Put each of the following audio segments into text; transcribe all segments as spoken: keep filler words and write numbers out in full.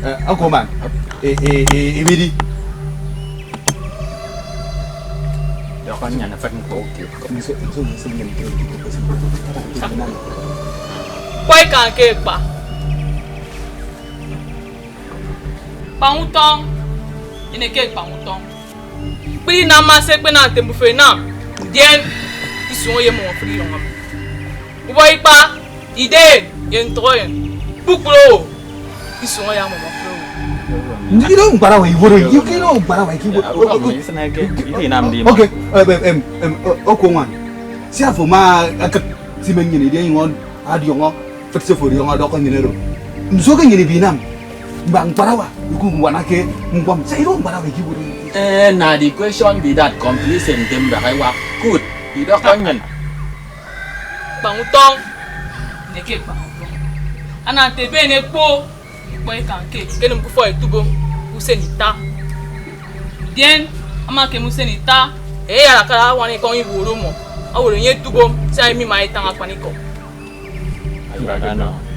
Eh, Uncle man, eh, eh, eh, ibidi. Kpa ikan ke kpa. Kpañ utọñ, ene ke kpañ utọñ. Kpri inam man se ekpenam nte mbufo enam, ndien isụñọ ye mmọñ ofụri irọñ ama. Ubọk ikpa, idem, ye ntọk eyen, kpukpru owo, isụñọ ye mmọñ ofụri owo. Ndikino mkparawa iworo, ndikino mkparawa ikiworo. Okay, em, em, em, o-, Uncle man. Si afo ma akak simen nyen edi enyụñ adiọñọ. Fịt se ofo ọdiọñọ ọdọk nnyịn oro. Nso ke nnyịn ibinam mba ñkparawa ikubuana ke ñkpọm? Se ido ñkparawa ikibuot. Eh, na the question be that, complete sentence mbak ewak. Kut, idọk nnyịn. Kpañ utọñ, neke kpañ utọñ. Ana nte ebe ene kpo ñkpọ ikan ke, ke nịm ke ufọk etubom usen ita. Ndien ama kem usen ita, eyara akara añwan ikọñ ibuot ọmọ, ọwọrọ enye etubom, sia emi ima itañ akpanikọ.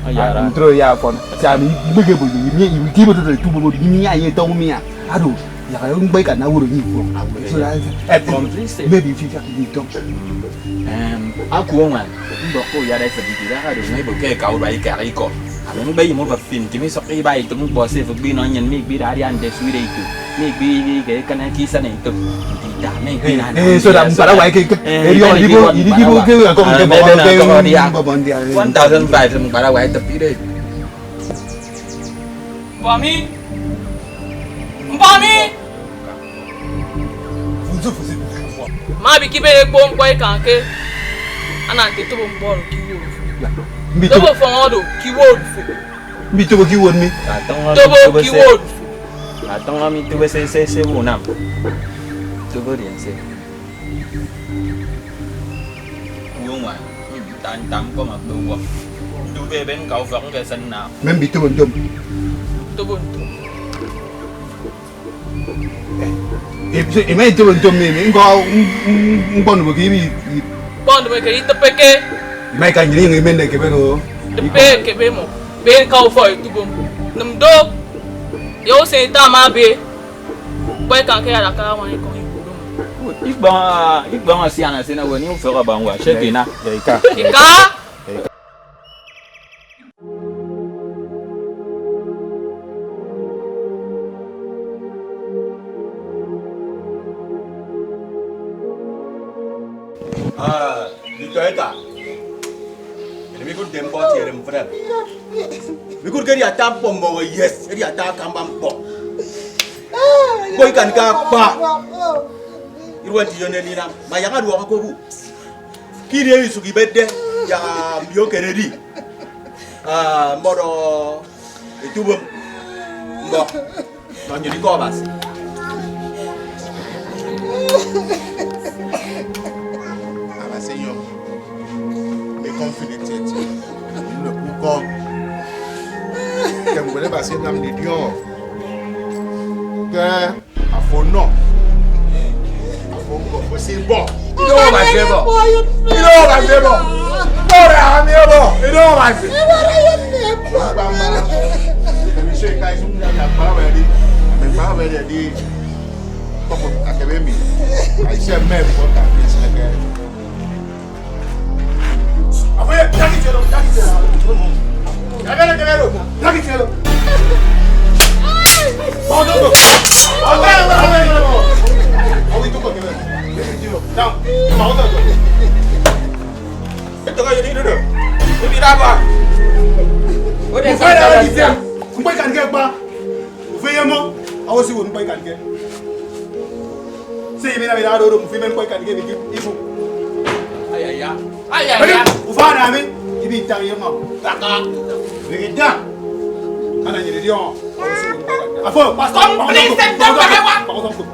Ayara. Ntro ya afọn. Sia mi ibege bo ye mi iwi ki bodo tu bobo mi ya ye tong mi ya. Ado. Ya ka ngbe ka na woro ni ko. So that, eh, maybe if you can be done. Em, aku onwan. Mbọk ko ya da se bi da ka do ngai bo ke ka ura ika iko. Ami ngbe yimo ba fin kimi sok iba itu mbo se fu bi no nyen mi bi da ari ande su ide itu. Mi bi ke kana ki sana itu. Tidak, mi bi na. Eh, so that mpara wa ke. Eh, eri ori bo, iri ki bo ke ko ke bo ke bo bondia. One thousand five mpara wa itu pire. Mbọmi. Mbọmi. Ma bi kibe ekpo ñkpọ ikan ke. Ana nte tobo ñkpọ oro ki word. Mbi tobo. Tobo fọñ ọdọ ki word fo. Mbi tobo ki word mi. Tobo ki word fo. Atọñọ mi tobo se, se, se unam. Tobo di nse. Uyo ñwan, nta, nta ñkọm akpa uwọ. Ndu ke ebe ñka ufọk ñkesịn nna. Mme mbitobo ntom. Tobo ntom. Eh, eh, so, ima itobo ntom mi, mi, ñkọ, m-, m-, ñkpọndomo ke ibi, i- Ñkpọndomo ke itịpeke. Ima ika nnyịn inyụñ imende ekebe do. Tịpe ekebe mọ. Be ñka ufọk etubom. Nịm do. Ye usen ita ama be. Ñkpọ ikan ke yara akara añwan ikọñ ibuot ọmọ. Ikpọñ, ikpọñ asian asian ewe ni ufọk abañwa, shekina. Ika. Ika. Ah, Victor Eka. Ini mi kut dem bot here mfrem. Mi kut ke edi ata mkpọ mbọhọ, yes, edi ata akamba mkpọ. Kpo ikan ke akpa. Iruen ti yone ninam. Ma yang aduọk akobu. Ke ini emi sụk ibetde yak mbio keredi, ah, mbọdọ etubom mbọk nọ nnyịn ikọ Abasi. Abasi nyom mi confident eti nnọ ukọm ke ñwed Abasi nam ndidiọñọ ke Afo nọ. Afo nọ. Afo si bọ. Ido Abasi bọ. Ido Abasi bọ. Bọrọ ami bọ. Ido Abasi. Kpamara. Emi se ka isu mi na kpara wẹdi. Ami kpara wẹdi di. Kọkọ akebe mi. Aise mem kọta mi seke. Mkpọ ikan ke kpa. Ufe ye mo, awo si wo mkpọ ikan ke. Se ibe na bina ado do, ufe me mkpọ ikan ke bi ibu. Ayaya. Ayaya. Ufa na mi, ibi tang ye mo. Kaka. Bigi da. Ana nyere dio. Afo, pastor, please, step down, Baba.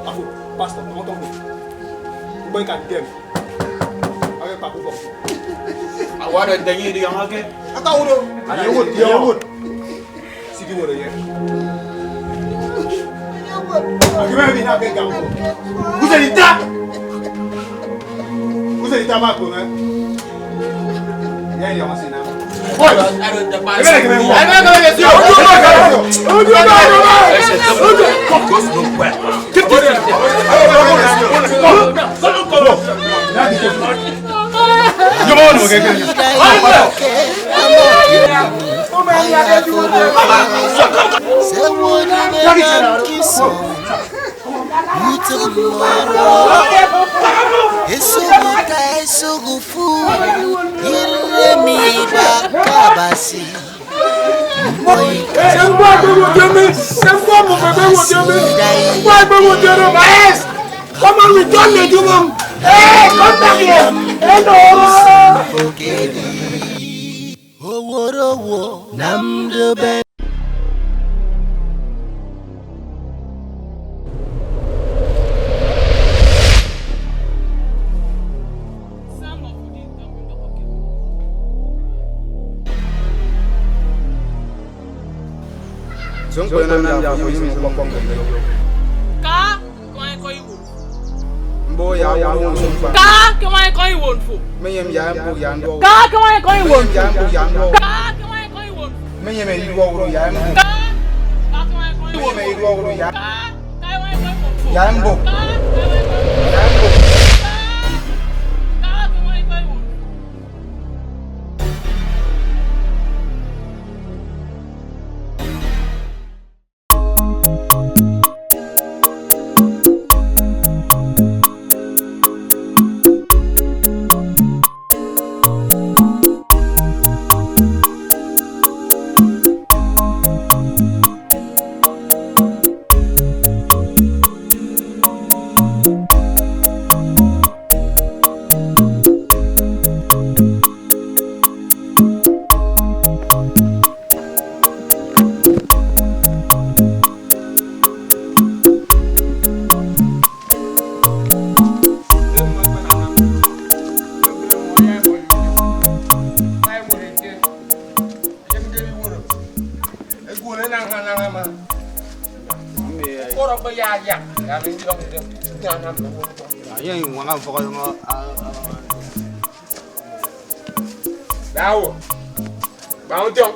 Afo, pastor, mkpọ ikan ke. Awe pa ku ko. Awado tenyi di yang ake. Aka udo. Ana ye wot, ye wot. Sigi woro ye. Akime bi na ke gawo. Usen ita. Usen ita ma ko me. Ya ya wasi na. Ko Esuguta esugufu, iremi bakabasi. Come on, we don't need you, mom. Hey, come back here. Hello. Oworowo na mdobe. Ka ke waña ikọ iwon. Mbo ya wuru nsumpa. Ka ke waña ikọ iwon fo. Menyem ya mbo ya ndo. Ka ke waña ikọ iwon fo. Ya mbo ya ndo. Ka ke waña ikọ iwon fo. Menyem ya iru wuru ya mbo. Ka ke waña ikọ iwon fo. Menyem ya iru wuru ya. Ka ke waña ikọ iwon fo. Ya mbo. Ka ke waña ikọ iwon fo. Ya mbo. Ka ke waña ikọ iwon fo. Dawo. Ba utọ.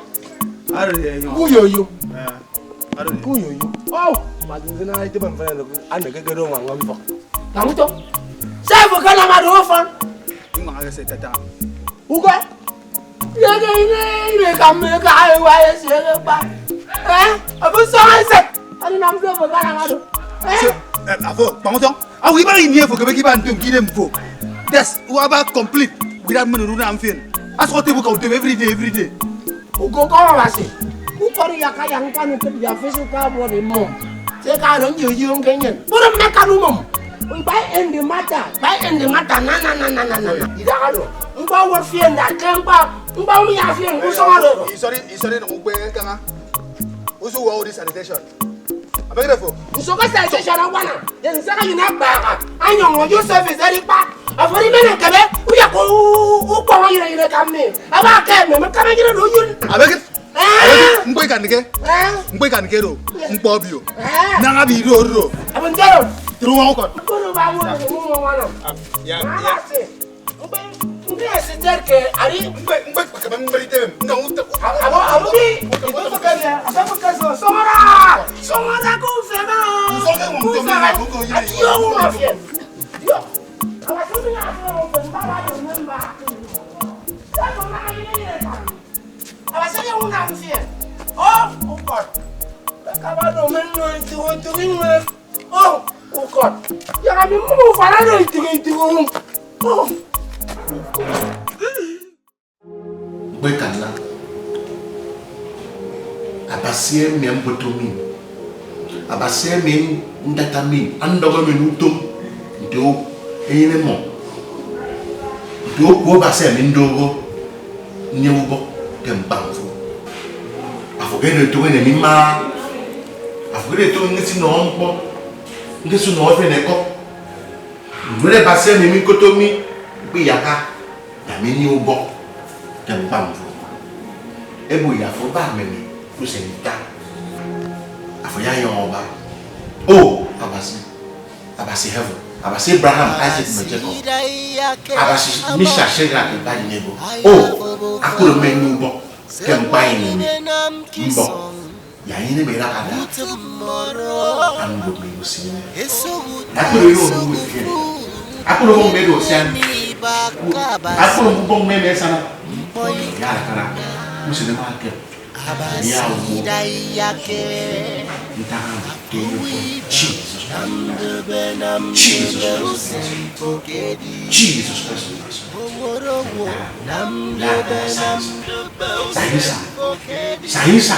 Are yo. Kuyo yo. Eh. Are. Kuyo yo. Oh, ma din zina ite ban fana ko. An da gagaro ma ngam fa. Ba utọ. Sai fo kana ma do fa. Ima ga se tata. Ugo. Ye ga ine ine ka me ka ai wa ye se ga ba. Eh? Abu so ai se. Ani nam se fo kana ma do. Eh? Se, eh, afo, ba utọ. Awo, iba ini efo kebe kiba ntum kidem fo. Yes, waba complete. Without money, runa am fin. Aso te buka utum every day, every day. Ugo ko wasi. Ukori ya ka yang panu ke ya fisu ka bo de mo. Se ka ro nyo yo ngenyen. Boro me ka no mom. We buy in the matter. Buy in the matter. Na, na, na, na, na, na, na. Ida ka lo. Ngba wo fien da ke ngba. Ngba mi ya fien. Uso ma lo. Sorry, sorry, no, we kama. Uso wo di sanitation. Abegere fo. Nso ka sanitation awana. Ye nsa ka yina ba. Anyo mo yo service ari pa. Afori mene kebe. Uya ko ukpo yire yire kamme. Aba ke me me kame yire do yun. Abegere. Eh. Mgbe ka nike. Eh. Mgbe ka nike ro. Mkpo bio. Eh. Na nga bi ro ro. Abon jero. Tru wa ko. Ko no ba mo mo mo wana. Ya, ya. Mgbe, mgbe esitere ke ari. Mgbe, mgbe kpakaba mgbe item. Nga uta. Abo, abo bi. Ibo ko kanya. Abo ko kaso. Songora. Songora ku fema. Songora ku fema. Ati yo mu mafia. Yo. Aba ko ni abo ko baba yo memba. Sa ko na ni ni. Abasege una mfie. Oh, ukot. Kaba do men no itu itu ni. Oh, ukot. Ya kami mu fara no itu itu. Oh. Mgbe ka nna, Abasi emi mboto mi, Abasi emi ndata mi, andọñọ mi utom nte o-, enyene mmọ, nte oku Abasi emi ndoho nnyene ubọk ke mkpa mfo. Afo ke eto ene mi ma, afo ke eto ngesinọ ñkpọ, ngesinọ efen ekọk. Ñwed Abasi emi mi nkoto mi, ñkpiyaka, na mi nnyene ubọk ke mkpa mfo. Ebu ya afo ba mme mi usen ita. Afo ya yọñọ ba. O Abasi, Abasi heaven, Abasi Abraham, Isaac, mme Jacob, Abasi Meshach, Shadrach, Abednego. O, akporo mme nnyene ubọk. ke ñkpa ini mi, mbọñ, ya ini mi idahada, anduk mi usinyene. Akpụrụ ilo odu uwet ke akpụrụ mbọñ mi edu osian. Akpụrụ mbọñ mi eme esana. Ya akana. Usinyene ma ke. Ya umo. Ntaña ke Jesus Christ. Jesus Christ. Jesus Christ. Saisa. Saisa. Saisa.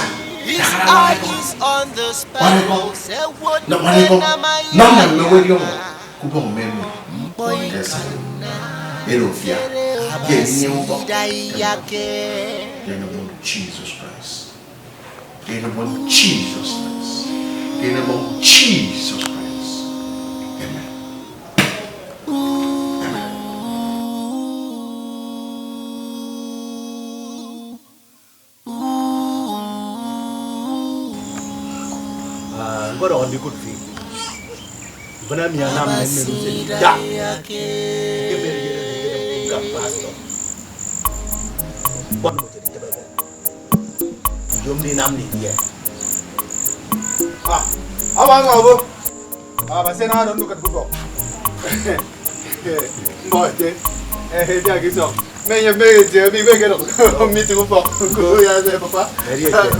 Waneko. No, waneko. No, no, no, we dio. Kubong meme. Yes. Ero fia. Yes, you go. Jesus Christ. In the name of Jesus Christ. In the name of Jesus Christ. Amen. Amen. Ah, nkọdọhọ ndikụt fi. Mfịna emi anam mme nneme usen ita. Ekebe edi edi edi edi ñkam pastor. Kpọt mo jedi tebe. Idiom ndinam didie? Ah, awa awa obo. Abasi ana oro ndukịt ke ufọk. Mbọ ete, eh, etiak isọñ. Menye mmeghe tie mi ibe ke dọk. Meeting ufọk. Ko ya se papa.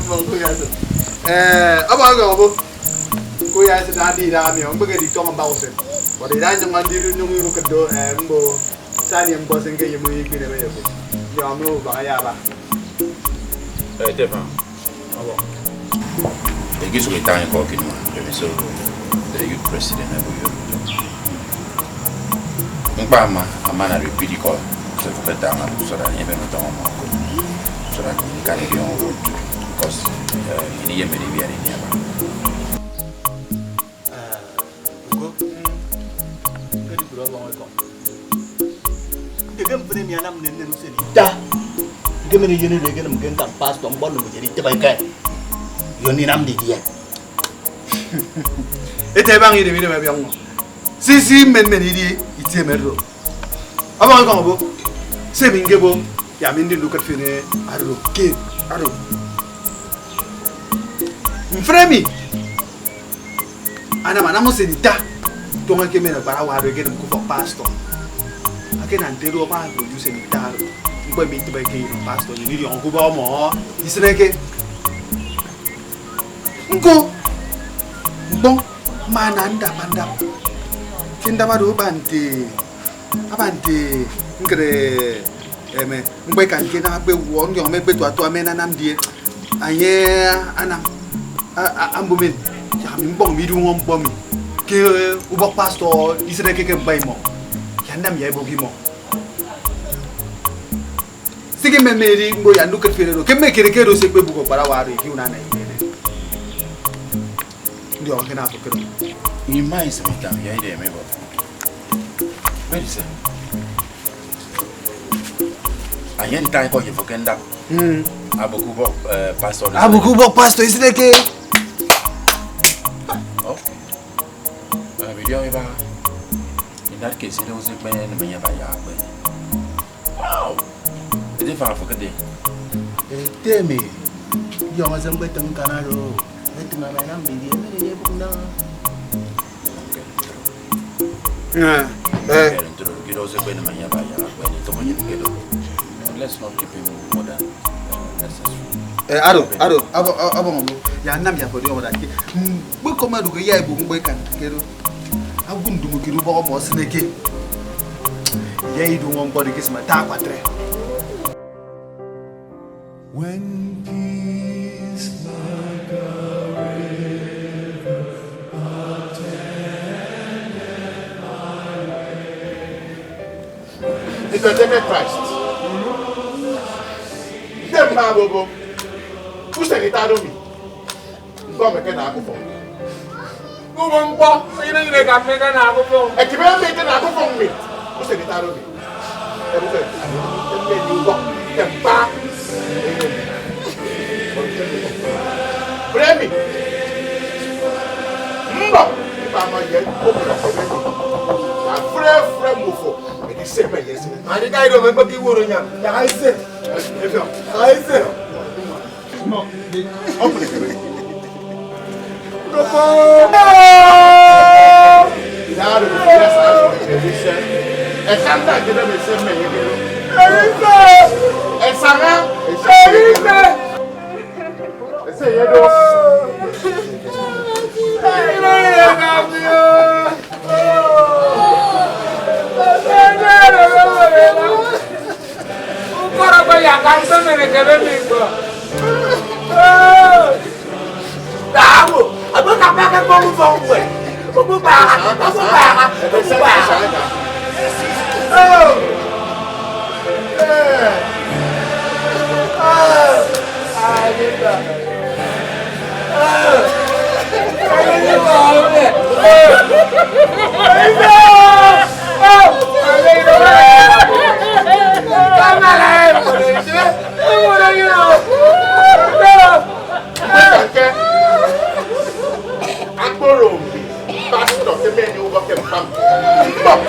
Mbọ ko ya se. Eh, aba ga obo. Ko ya se da di da mi. Mbeghe di tong ba usen. Ko di da nyong andi nyong iru kedo, eh, mbo. Sani mbọ sing ke yemo ikpine be yo. Yo amro ba ya ba. Eh, Stefan. Ekisụk itañ ikọ ke inua emi so the youth president ebo yo. Ñkpa ama ama na repeat ikọ se fo ke taña so that ebe no taña mo ko so that you can be on road to because ini ye many we are in yaba. Nte ke mfịn emi anam nnennen usen ita, nkemen eyen oro ekenịm ke ñkam pastọ mkpọ nnịm ujere itịbe eke. Yo ndinam didie? Ete ebaña idem idem ẹbiọñọ. Sisi mmen mmen idi itie emi oro. Ọbọñ ikọñ obo. Se emi ñkebo, ya mi ndi ndukịt fi oro ke aro. Mfịn emi anam anam usen ita tụñọ ke emen akparawa oro ekedịm ke ufọk pastọ. Akena nte edu ọkpa produce usen ita oro ñkpọ emi itịbeke inọ pastọ nnyịn idiọñọ ke ubọk ọmọ isịneke. Ñko ñkpọñ mma ana ndap andap ke ndap oro aba nte aba nte ñkere eme ñkpọ ikan ke nam akpewuọ ndiọñọ mme ekpetua tua men anam die anye anam a- a- ambumen yak ami mbọñ mi iduñọ ñkpọ mi ke ubọk pastọ isịneke ke mba imọ ya ndam ya ebok imọ. Sigi mmemme edi mbo ya ndukịt fi oro ke mme kere kere ose ekpebuk okparawa oro eke unana enyene. Ndi ọkena afo kere. Ima isem itam ya ide eme bọt. Very sad. Anye nta ikọ ye fo ke ndap. Mm. Abụk ubọk eh, pastor. Abụk ubọk pastor isịneke. Okay. Eh, mi diọk iba. In that case, ide ose kpene ne menye ba ya akpene. Wow! Edi fa afo kede. Ete mi. Diọk ose mkpetịm ñkan aro. Etịm ama enam mi di emene ye bụk na. Eh, eh. Let's not keep him more than eh, necessary. Eh, aro, aro, abo, abo, abo, ya nam ya kodi ọwara ke. Mgbe kọma dugo ya ibu mgbe kan kedo. Agu ndumu kidu bo bo sineke. Ya idu ngon body kisma ta kwatre. When peace like a river attended my way. Ntọntọ ke Christ. Nte mma bobo. Usen itado mi. Nkọm eke na akufọk. Kubo mkpọ, ine ine ka mme eke na akufọk. Ekibe mme eke na akufọk mi. Usen itado mi. Ebuke. Mme ni nkọm. Empa. Bremi. Mbọ. Ipa ma ye. Open up. Afre afre mufo. Edi se me yes. Ani ka ido me kpaki woro nyam. Ya ka ise. Efio. Ka ise. Ukọrọ gbe ya ka mkpe mere kebe mi gbo. Dawo, abe ka pa ke ko mu fo ngwe. Ko mu pa, ko mu pa, ko mu pa. Oh. Eh. Ah. Ah, akporo mi, pastor ke meni ugo ke mpam. Mbok.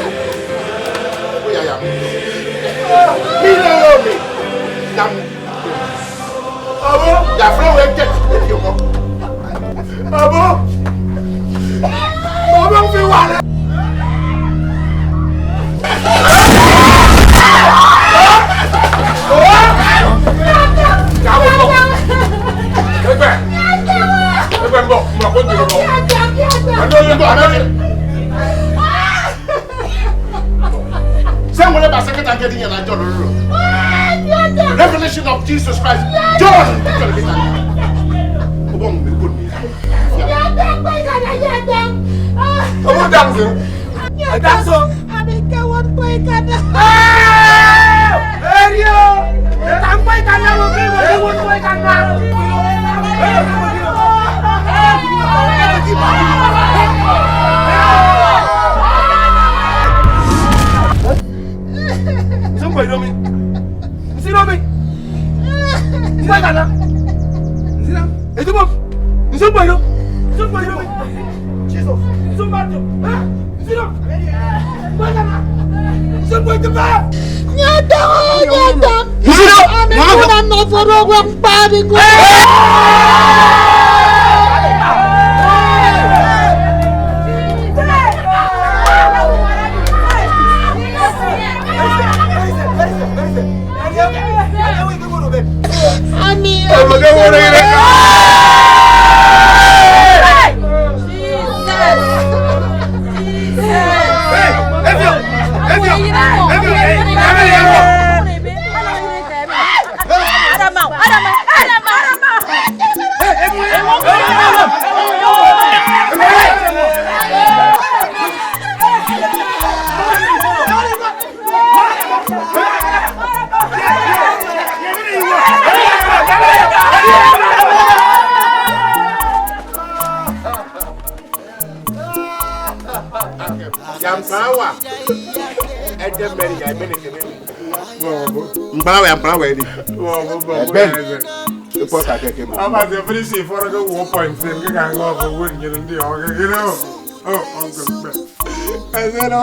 Uyaya mi. Mi lo mi. Nam. Abo. Ya fro we ke. Abo. Abo fi wale. Egbe. Egbe mbok, mbok, ko duro mbok. Ado yo, ado yo. Se nwere ba seketa nke dị ya na John ruru. Revelation of Jesus Christ. John, John, John. Obong, mi kun mi. Obong, dance. Dance. Ami ke won kwe kada. Erio. Tang kwe kada, won kwe, won kwe kada. Nso mbo idomi. Nso idomi. Nso kana. Nso. Etubo. Nso mbo ido. Nso mbo idomi. Jesus. Nso mbo ido. Ha? Nso ido. Nso kana. Nso mbo ido. Nyata, nyata. Nso ido. Ami kuna maforo gwa mpadi kwa. Ami. Ya mkpawa. Ede mmeri ya emene kemeni. Mkpawa ya mkpawa edi. Ben. Ipo ka keke mo. Ama the finish for the one point. Nke ka ngo for win nyere ndị ọga gịnị. Oh, Uncle Ben. Eze no.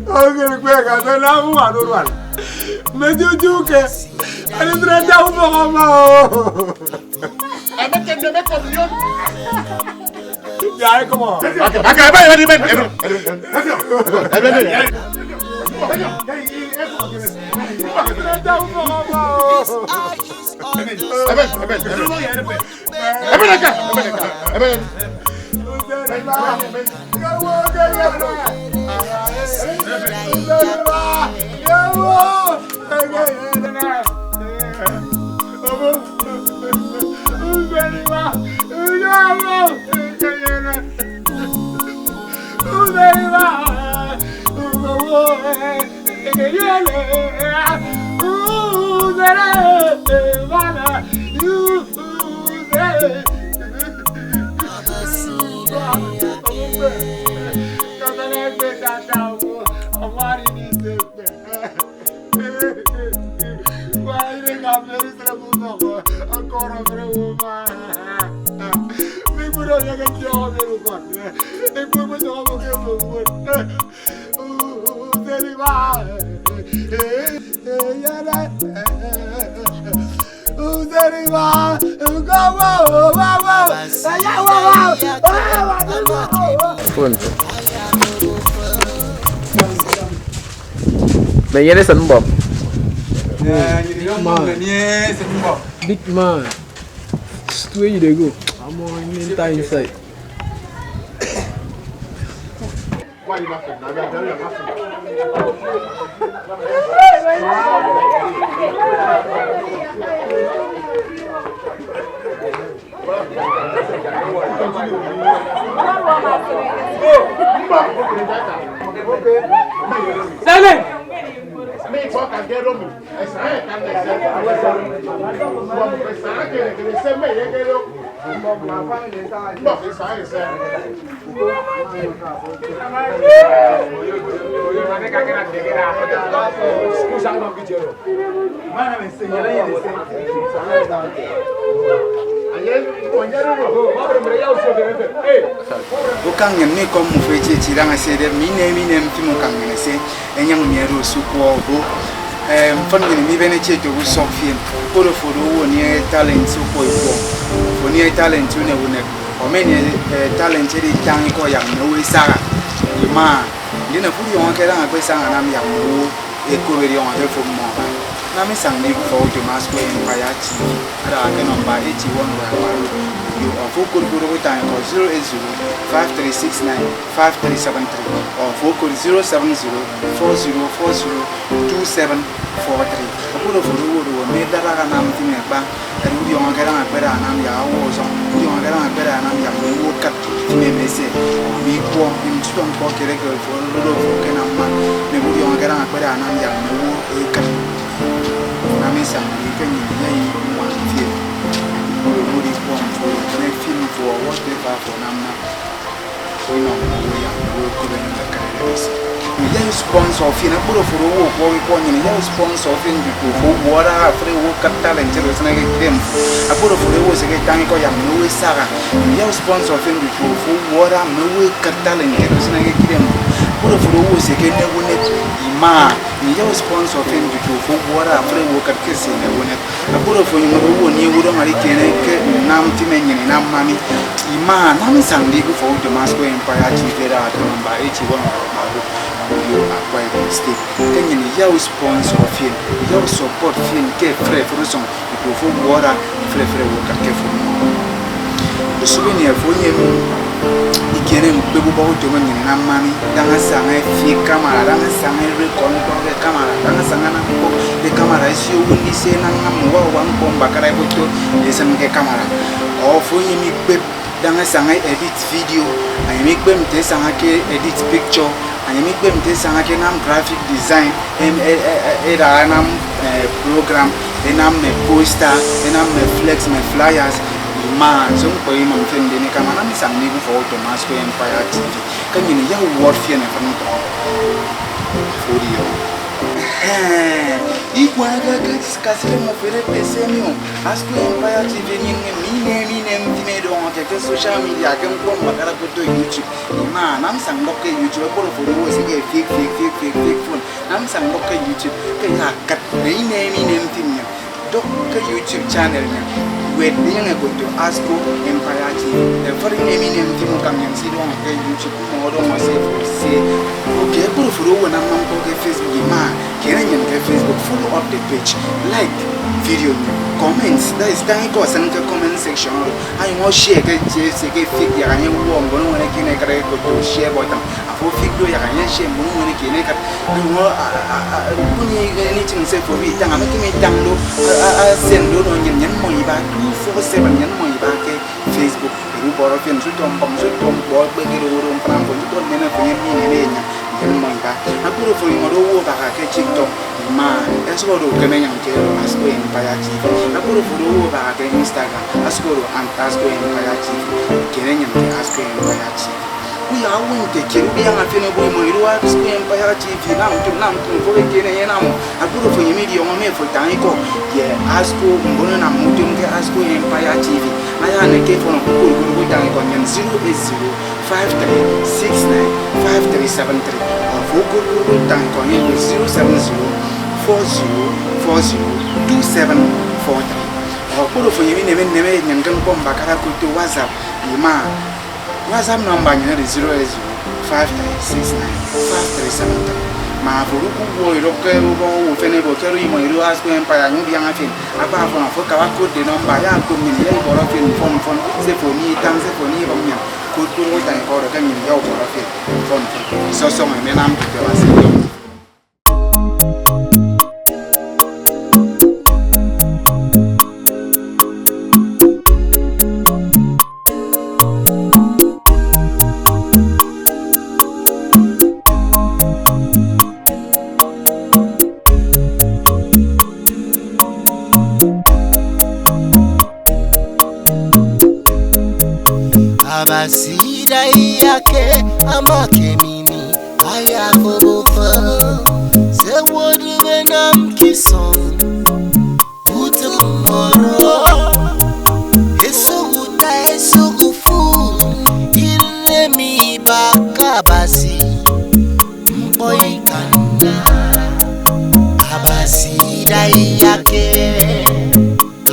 Uncle Ben ka so na mu wa do rwan. Me juju ke. Ani dra da u mo ma o. Emeke, emeke, omnyon. Yeah, come on. Okay, okay, ben, ben, ben, ben. Phone. Menyere sịn mbọm. Big man. Big man. Where you dey go? I'm on enter inside. Silence! Ukañ nnyịn mi ikọ mmufo etieti idaña ese edep mi inem inem mfịn ukañ nnyịn ese enyịñ mi ẹdu osu kwọ obo. Eh, mfịn nnyịn mibene etieti owo usọk fién. Koro fo odu owo nieñe talent ukwọ ikwọ. Fo nieñe talent unek unek. Fo me nieñe, eh, talent edi itañ ikọ yak mme owo ẹsaha. Ima, ndien afo udiọñọke daña akpa esaña anam yak mme owo ẹkop ẹdiọñọde fo mmọ aba. Nam isañ ndibufọk utom Asco Empire T V. Adaha ke nọmba eighty-one Royal Road, Uyo, or fo okot kpukpru utañ ikọ zero eight zero five three six nine five three seven three, or fo okot zero seven zero four zero four zero two seven four three. Kpukpru ofụri owo oduọ mme idara anam mfịn ẹkpa, ẹdu udiọñọke daña akpere anam yak owo ọsọñ, udiọñọke daña akpere anam yak mme owo okịt mfịn eme ese, mme ikwọ, mme ntutọ ñkpọ kiet eke ofo ododo ofo okenam man, mme udiọñọke daña akpere anam yak mme owo ekịt. Nam isañ edi ke nnyịn iyai ñwan fién, oro omode ikwọ mfo, oro efen fi mfo, or whatever fo anam man. Fo inọ mme owo yak mme owo ẹkop ẹnyụñ ẹkara ererimbot. Iyai sponsor fién, kpukpru ofụri owo ọkwọrọ ikwọ nnyịn, iyai sponsor fién nditọ ofo, owo adaha afre owo akam talent oro esịnede ke idem fo. Kpukpru ofụri owo ese ke etañ ikọ yak mme owo ẹsaha. Iyai sponsor fién nditọ ofo, owo adaha mme owo ẹkịt talent oro esịnede ke idem fo. Kpukpru ofụri owo ese ke enek unek, ima. Iyai sponsor fién nditọ ofo, owo adaha afre owo akam ke ese enek unek. Kpukpru ofo onyụñ odu owo anie udọñọ etiene ke nnam mfịn nnyịn inam mami. Ima, nam nsañ ndibufọk utom Asco Empire T V adaha ke nọmba eighty-one Royal Road, Uyo, Akwa Ibom State. Ke nnyịn iyai sponsor fién, iyai support fién ke efre efre usụñ, nditọ ofo, owo adaha efre efre owo akam ke fo mmọ. Ndusụk ini, afo enyem ikiene ñkpep ubọk utom nnyịn inam mami, daña saña efik camera, daña saña record ñkpọ ke camera, daña saña nam ñkpọ ke camera, esi owo ndise enañ ñkpọ, uwa uwa ñkpọ mbakara ẹkpoto esịn ke camera. Or fo enyem ikpep daña saña edit video, enyem ikpep nte esaña ke edit picture, enyem ikpep nte esaña ke enam graphic design, em, e, e, e, eda anam, eh, program, enam mme poster, enam mme flex, mme flyers, ima, nso ñkpọ imọ mfịn ndinịk ama, nam isañ ndibufọk utom Asco Empire T V. Ke nnyịn iyai uwọt fién efịn ntọñọ. Fo odiọñọ. Ehe, ikwañake ke kasidem ofere pese mi o. Asco Empire T V, nnyịn nnyịn mi inem inem mfịn edọñọke ke social media, ke ñkpọ mbakara kpoto YouTube. Ima, nam nsañ ndọk ke YouTube, kpukpru ofụri owo ese ke fake, fake, fake, fake, fake phone. Nam nsañ ndọk ke YouTube, ke ya akịt, mme inem inem mfịn nnyịn. Dọk ke YouTube channel nnyịn, wet enyịñ ekoto Asco Empire T V. Ẹfọri inem inem mfịn ukam nnyịn sidọñọ ke YouTube, mmọ ọdọñọ se fo se. Ok, kpukpru ofụri owo nam ñkpọ ke Facebook, ima, kiene nnyịn ke Facebook, follow up the page, like video nnyịn, comment, that is, daña ikọ send ke comment section oro. Onyụñ share ke etie ese ke efik yak enye ewụhọ mbon uñwene ke ini ẹkere ẹkoto share button. Afo ofik do yak enye share mbon uñwene ke ini ẹkere. Onyụñ, a, a, a, kpuni anything se fo itañ, ama ekem itañ do, a, a, a, send do nọ nnyịn, nnyịn mmọ iba two four seven, nnyịn mmọ iba ke Facebook. Eri ubọrọ fién, nso utọ mbọm, nso utọ ñkpọ ekpekere oro mfana mfo, nso utọ nneme fo ye mme ineme enye, nnyịn mmọ iba. Kpukpru ofụri onyụñ odu owo abaha ke TikTok, ima, esịt odu ukem enyịñ ke Asco Empire T V. Kpukpru ofụri owo abaha ke Instagram, esịt odu and Asco Empire T V. Kiene nnyịn ke Asco Empire T V. Kuyak owo nte kiet ubiaña fién obo imọ idu Asco Empire T V, nam ntụm, nam ntụm, mfo ekiene enye nam. Kpukpru ofo enyem idiọñọ mme fo itañ ikọ ye Asco, mbon unam mme utom ke Asco Empire T V. Ayaña ke fo ọnọ kpukpru kpukpru utañ ikọ nnyịn zero eight zero five three six nine five three seven three. Or fo okot kpukpru utañ ikọ nnyịn zero seven zero four zero four zero two seven four three. Kpọt ofo enyem ineme nneme, nnyịn ke ñkpọ mbakara, koto WhatsApp ima. WhatsApp nọmba nnyịn edi zero eight zero five three six nine five three seven three. Ma afo orụk uwụtñkpọ idụkke ubọk owo ufen ebo, ke oro imọ idu Asco Empire, anyụñ ubiaña fi, akpa afọn afo akaba, kotde nọmba, ya okop nnyịn, ya ibọrọ fi mfọn mfọn se fo mi itañ, se fo mi ibọñ nnyịn. Kot, kot uwụtñkpọ oro ke nnyịn ya ubọrọ fi mfọn mfọn. Isọsọñọ ẹmenam nte Abasi ọyọhọ. Abasi ida iyake ama ke mimi aya kobo fo. Se wodube nam kison utuk moro. Esuguta esugufu inemi baka Abasi. Ñkpọ ikanna Abasi ida iyake.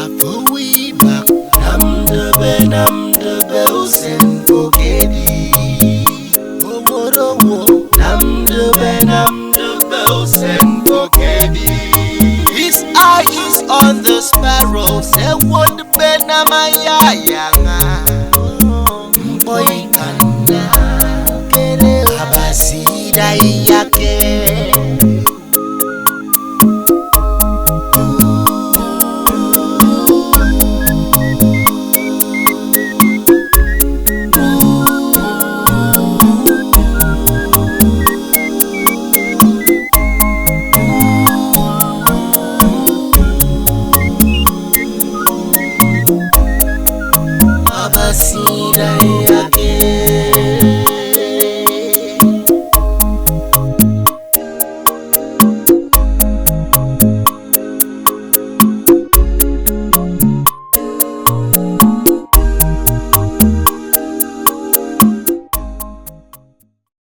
Afo wibak namdebe namdebe usen fo kedi. Owodowo namdebe namdebe usen fo kedi. His eye is on the sparrows. Ewodebe nam ayayaña. Ñkpọ ikanna kere Abasi ida iya